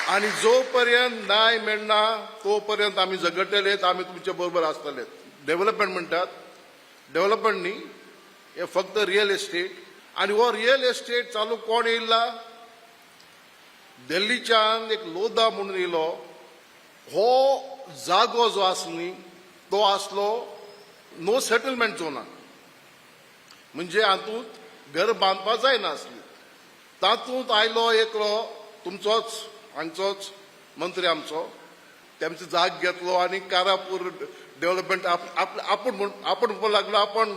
आनी जो पर्यंत न्याय मेळना तो पर्यंत आमी झगडटलेत, आमी तुमचे बरोबर आसतले. डेव्हलपमेंट म्हणटात, डेव्हलपमेंट न्ही, हे फक्त रियल एस्टेट. आनी हो रियल एस्टेट चालू कोण येयला? दिल्लीच्यान एक लोधा म्हणून येयलो. हो जागो जो आसा न्ही, तो आसलो नो सेटलमेंट झोना, म्हणजे हातूंत घर बांदपाक जायनासली. तातूंत आयलो एकलो तुमचोच, हांगचोच मंत्री आमचो, तेमचो जाग घेतलो आनी कारापूर डेव्हलपमेंट आपूण म्हण आपण म्हणपाक लागलो आपण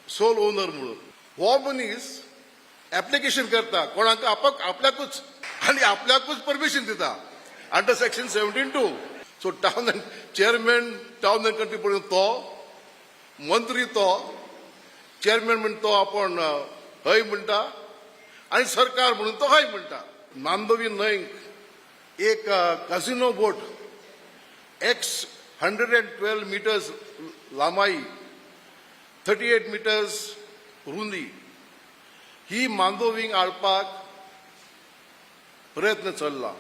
सोल ओनर म्हणून. हो मनीस एप्लिकेशन करता कोणाक? आपल्याकूच, आनी आपल्याकूच परमिशन दिता under section 17(2). So town and chairman, Town and Country म्हणून तो मंत्री, तो चेअरमॅन म्हण तो आपण हय म्हणटा आनी सरकार म्हणून तो हय म्हणटा. मांडवी न्हंयक एक casino boat ex 112 meters लांबाई, 38 meters रुंदी, ही मांडोवींक हाडपाक प्रयत्न चल्ला.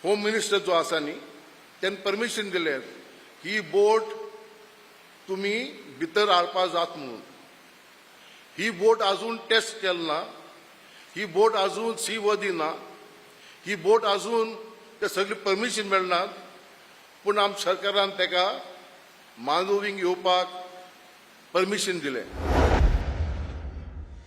होम मिनिस्टर जो आसा न्ही, तेणें परमिशन दिलें, ही बोट तुमी भितर हाडपाक जात म्हणून. ही बोट अजून टेस्ट केल ना, ही बोट अजून सी वदी ना, ही बोट अजून ते सगळी परमिशन मेळना, पूण आम सरकारान ताका मांडवींक येवपाक परमिशन दिलें.